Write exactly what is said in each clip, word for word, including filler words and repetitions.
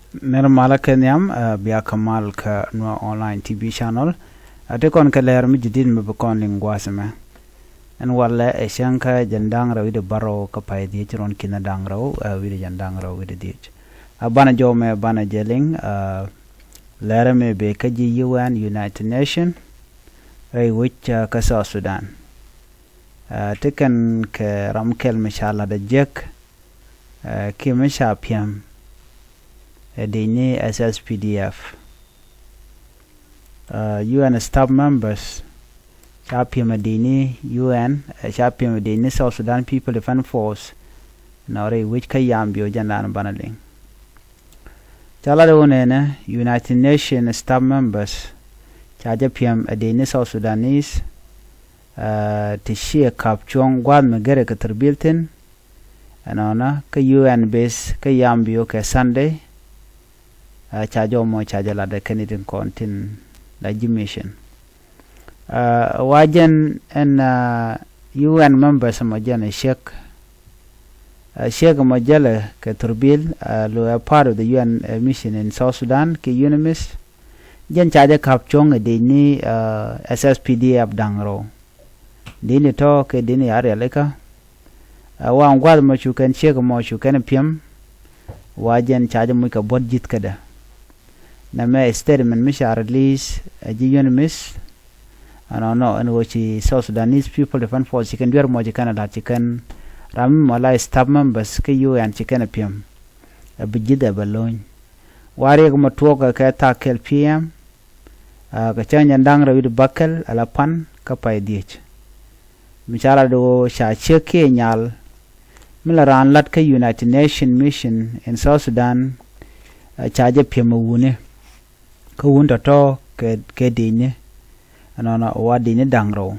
Nɛr malä kɛ nhiam, ɛ, bia kɛ mal kä Nuer Online T V channel. Ɛ, ti kɔn kɛ lɛr mi jidit mi bi kɔn liŋ gua̱a̱th ɛmɛ. Ɛn walɛ ɛ cäŋ kä jiɛn da̱ŋ rɛw wi̱cdɛ bärɔw kä pay dhieec ruɔ̱n ki̱n da̱ŋ rɛw, ɛ, wi̱cdɛ jiɛn da̱ŋ rɛw wi̱cdɛ dhieec. Ɛ, banɛ jɔw mɛ banɛ jɛ liŋ, ɛ, lɛr ɛmɛ bɛ kä ji̱ U N, United Nation, rɛy wec, ɛ, kä South Sudan. Ɛ, ti kɛn kɛ ram kɛl mi ca la̱t ɛ jiäk, ɛ, kiɛ mi ca piɛm ɛ dec ni S S P D F. Ɛ, U N staff members ca piɛm ɛ dec ni U N, ɛ, ca piɛm ɛ dec ni South Sudan People Defense Force. Nɔ rɛy wec kä Yambio, jɛn dan banɛ liŋ. Ca lat ɛ wä nɛnɛ, United Nations staff members ca jɛ piɛm ɛ dec ni South Sudanese, ɛ, ti ciɛ ka̱p cuɔ̱ŋ gua̱a̱th mi gɛrɛ kɛ thurbil thi̱n. Ɛnɔnɔ kä U N base kä Yambio kɛ Sunday, ɛ, ca jɔw mɔ ca jɛ lat ɛ kɛn itin kɔn tin la ji̱ mission. Ɛ, wa jɛn ɛn, ɛ, U N members mɔ jɛn ɛ ciek. Ɛ, ciek mɔ jälɛ kɛ thurbil, ɛ, lo ɛ part of the U N, ɛ, mission in South Sudan kɛ UNMISS. Jɛn ca jɛ ka̱p cuɔ̱ŋ ɛ dec ni, ɛ, S S P D F da̱ŋ rɛw. Dec ni tɔ̱ kɛ dec ni a rialikä. Ɛ, wa gua̱th mɔ cu kɛn ciek mɔ cu kɛn piɛm. Wa jɛn ca jɛ muc kɛ buɔ̱t ji̱th kädɛ. Nɛmɛ statement mi ca release ɛ ji̱ UNMISS. Ɛnɔnɔ ɛn ɣöö ci South Sudanese People Defense Force ci kɛn duer mɔ ci kɛn a la̱t ci kɛn ram mi mɔ la staff members kä U N ci kɛn a piɛm. Ɛ bi ji̱th ɛ bɛ lo̱ny. Wa riɛk mɔ tuɔɔk kɛ kɛ thaak kɛl P M, ɛ, kɛ cäŋ jɛn da̱ŋ rɛw wi̱cdɛ bäkɛl ala pan kä pay dhieec. Mi ca lat ɣöö ca ciek kiɛ nyal mi la raan lat kä United Nation mission in South Sudan, ɛ, ca jɛ piɛm ɛ wuni. Kä wun tɔ̱tɔ̱ kɛ, kɛ dec ni. Ɛnɔnɔ wa dec ni da̱ŋ rɛw.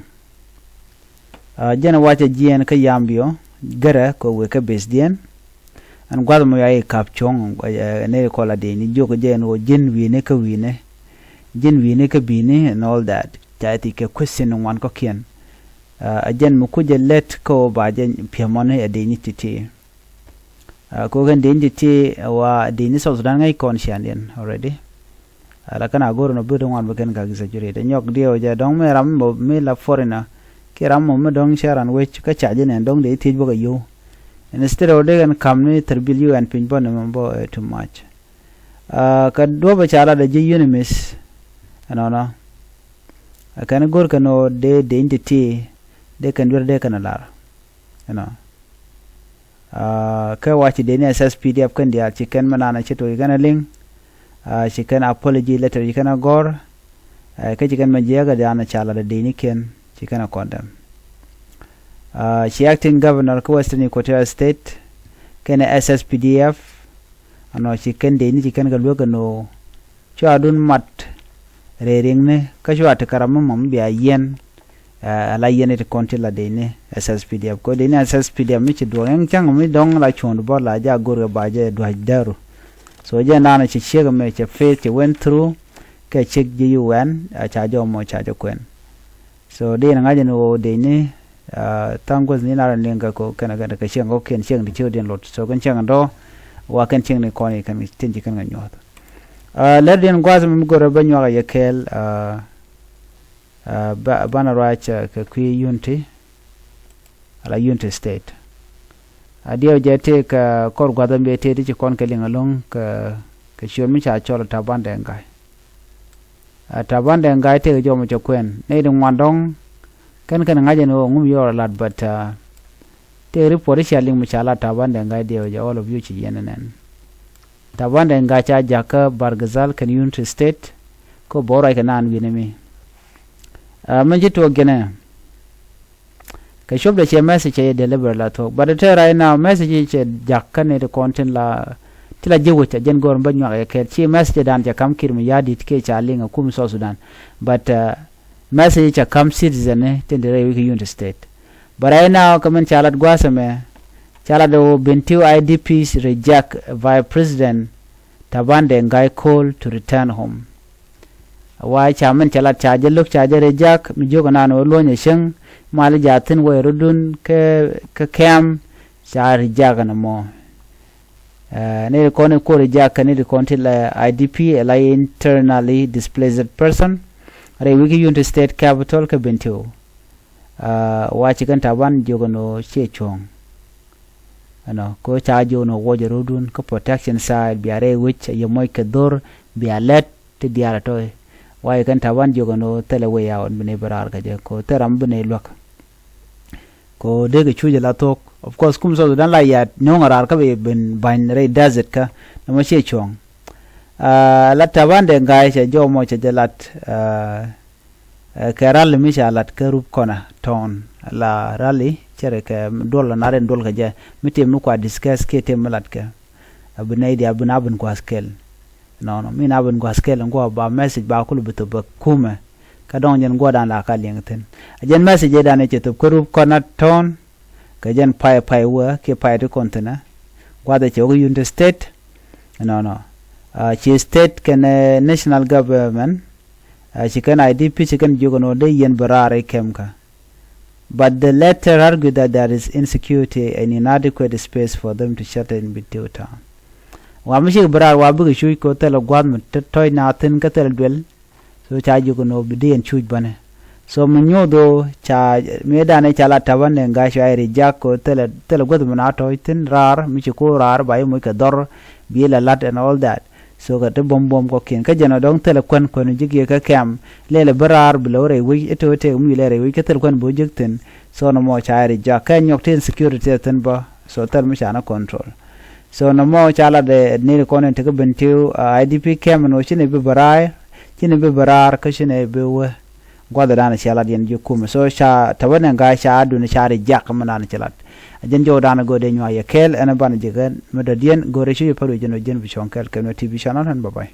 Ɛ, jɛn wa cɛ jiɛɛn kä Yambio, gɛrɛ kɛ wëë kä base diɛn. Ɛn gua̱th mɔ ya i̱ ka̱p cuɔ̱ŋ, ɛ, nɛy kɔl a dec ni jiök jɛ ɛn ɣöö ji̱n wi̱i̱ni kä wi̱i̱ni. Ji̱n wi̱i̱ni kä bi̱i̱ni and all that. Ca i̱ thiec kɛ question ŋuan kɔ̱kiɛn. Ɛ, ɛ jɛn mi kucɛ lät kä ɣöö ba jɛ piɛmɔni ɛ dec ni ti̱ti̱. Ɛ, kɛ ɣöö kɛn dec ni ti̱ti̱, ɛ, wa dec ni South Sudan ŋäc kɔn ciandiɛn already. Ɛ, la kɛn a go̱r nɔ bi dɔ̱ŋ wan bi kɛn ka exaggerate. Ɛ nyɔk diɛw jɛ dɔ̱ŋ mi ram mɔ mi la foreigner. Kiɛ ram mɔ mi dɔ̱ŋ cɛ ran wec kä ca jɛ nɛn dɔ̱ŋ dee thiec bä kɛ yio̱w. Instead of dee kɛn ka̱m ni thurbil U N piny bä ni mɔ bä, ɛ, too much. Ɛ, kɛ duɔ̱p ɛ ca lat ɛ ji̱ UNMISS. Ɛnɔnɔ. Ɛ kɛn go̱r kɛn ɣöö dee dec ni ti̱ti̱ dee kɛn duer dee kɛn ɛ lar. Ɛnɔ. Ɛ, kä wa ci dec ni S S P D F kɛn diaal ci kɛn mi naan ci tok ci kɛn a liŋ. Ɛ, ci kɛn apology letter ci kɛn a gɔ̱r. Ɛ, kä ci kɛn mɛ jiɛɛk a diaal ca lat a dec ni kiɛn ci kɛn a condemn. Ɛ, ci acting governor kä Western Equatoria State kɛnɛ S S P D F. Ɛnɔ ci kɛn dec ni ci kɛn kɛ luek ɛn ɣöö cua dun mat rɛy riŋni kä cua ti kɛ ram mi mɔm bia yiɛn. Ɛ, ala yiɛn iti kɔn ti la dec ni S S P D F kɛ dec ni S S P D F mi ci duɔ̱k ɛn cäŋ mi dɔ̱ŋ la cuɔ̱ŋ bä la ja go̱r kɛ ba jɛ dua̱c däru. So jɛ naan ci ciek mi cɛ faith ci went through kɛ ciek ji̱ U N, ɛ, ca jɔmɔ ca jɛ kuɛn. So dee ni ŋa̱c ni ɣöö dec ni, ɛ, tha̱a̱ŋ guäth ni nar ni liŋ kɛ kɔ kɛn kɛn kɛ cieŋ kɔ kɛn cieŋ ti ciötdiɛn lot. So kɛn cieŋ dɔ̱ wa kɛn cieŋ ni kɔn i̱ kɛn tin ci kɛn kɛ nyuɔ̱th. Ɛ, lɛr diɛn gua̱a̱th mi go̱rɛ bä nyuak a yɛ kɛɛl, ɛ, ɛ, ba, banɛ ruac, ɛ, kɛ kui̱ Unity ala Unity State. A diɛw jɛ tëë kɛ kɔr gua̱a̱th mi bɛ tëë ti ci kɔn kɛ liŋ alo̱ŋ kɛ, kɛ ciöt mi ca cɔl ɛ Taban Deng Gai. Ɛ, Taban Deng Gai tëëkɛ jɔmɔ cɛ kuɛn nɛy ti ŋuan dɔ̱ŋ. Kɛn kɛn ŋa̱c ɛn ɣöö ŋum yɔr ɛ lat, but, ɛ, tëëkɛ report i̱ cia liŋ mi ca lat Taban Deng Gai diɛw jɛ all of you ci yɛn ɛnɛn. Taban Deng Gai ca jakä Bahr el Ghazal kɛn Unity State kä bä ruac kɛ naan wi̱n ɛmi. Ɛ, min ci tuɔɔk gɛnɛ. Kɛ cop dee cɛ message cɛ yɛ deliver la thuɔ̱k. But te right now message cɛ jak kä nɛy ti kɔn tin la, ti la ji̱ wec a jɛn gɔr bä nyuak yɛ kɛɛl. Ci message dan cɛ kam Kiir Mayardit kiɛ ca liŋ a kum South Sudan. But, ɛ, message cɛ kam citizen ni tin di rɛy wi̱i̱ kä Unity State. But right now kɛ min ca lat gua̱a̱th ɛmɛ, ca lat ɣöö Bentiu I D Ps reject Vice President Taban Deng Gai call to return home. Wa ca min ca lat ca jɛ lo̱k ca jɛ reject mi jiök ɛnan ɣöö luɔ̱ny ɛ cieŋ, mal jɛ a thi̱n wä rɔ̱dun kä, kä kɛm, ca reject ɛn ɛmɔ. Ni ri kɔn i kuɔr i jak kɛ ni ri kɔn ti la I D P, la internally displaced person. Rɛy wec kä Unity State Capital kä Bentiu. Wa ci kɛn Taban jiök ɛn ɣöö ciɛ cuɔ̱ɔ̱ŋ. Ɛnɔ ko ca jiök ɛn ɣöö wuɔcɛ rɔ̱dun kä protection side, bia rɛy wec a yɛ moc kɛ dhor, bia lɛt ti diaal a tɔy. Wa ci kɛn Taban jiök ɛn ɣöö thilɛ way out bi ni bi raar kɛ jɛ, ko thil ram bi ni luäk. Ko dee kɛ cuc ala thok. Of course kum South Sudan la yat nööŋ a raar kä bi ben ba̱ny rɛy desert kä, nɔmɔ ciɛ cuɔ̱ɔ̱ŋ. La Taban de Gai cɛ jɔw mɔ cɛ jɛ lat kɛ rally mi ca lat kä Rup Kɔnɛ tɔn, la rally cɛ rɛ kɛ duɔl la na rin duɔl kɛ jɛ mi tim mi kua discuss kiɛ tim mi lat kɛ. A bi nɛy dia bi na bin gua̱a̱th kɛl. Nɔnɔ mi na bin gua̱a̱th kɛl in guɔ ba message ba kul bi thop bä kumɛ. Kä dɔ̱ŋ jɛn guɔdan la ka liɛŋ thi̱n. A jɛn message ëëdan ëë cɛ thop kä Rup Kɔnɛ tɔn. Kɛ jɛn pay pay wä kiɛ pay ti kɔn thi̱n ɛ. Gua̱th ɛ cɛ wä kä Unity State. Nɔnɔ ci state kɛn national government. Ci kɛn I D P ci kɛn jiök ɛn ɣöö dee yɛn bi raar i̱ kɛm kä. But the latter argue that there is insecurity and inadequate space for them to shelter in Bentiu town. Wa mi cik bi raar wa bikɛ cuc ko thilɛ gua̱th mi tɔ̱c na thi̱n kä thilɛ duel. So ca jiök ɛn ɣöö bi dee yɛn cuc bänɛ. So mi nyuuth ɣöö ca mi danɛ ca la Taban ni Gai cua yɛ ri jak ko thilɛ thilɛ guäth mi na tɔ̱c thi̱n raar mi ci ko raar ba yi moc kɛ dhɔr bi la lat and all that. So kɛ ti buɔ̱m buɔ̱m kɔ̱kiɛn kä jɛn ɔ dɔ̱ŋ thilɛ kuän kuän ji̱ giɛ kä kɛm lɛlɛ bi raar bi lɛ wä rɛy wec i̱ te wä tëk mi lɛ rɛy wec kä thilɛ kuän bi wä ji̱k thi̱n. So nɔmɔ ca yɛ ri jak kɛ nyɔk ti insecurity thi̱n bä. So thil mi ca ni control. So nɔmɔ ca lat ɛ niri kɔn in ti kä Bentiu I D P camp in wä ci ni bi bi raar ci ni bi bi raar kä ci ni bi wä. Gua̱dhɛ dan cia lat yɛn ji̱ kumɛ. So ca Taban ni Gai ca duni ca ri jak mi dan ci lat. A jɛn jɔw dan go̱o̱r dee nyuak yɛ kɛɛl ɛn ban ji̱ kɛn mi dɔ̱ diɛn go̱o̱r dee ci yɛ pär wi̱c jɛn wä jɛn bi cuɔ̱ŋ kɛɛl kɛn wä T V channel ɛn bye bye.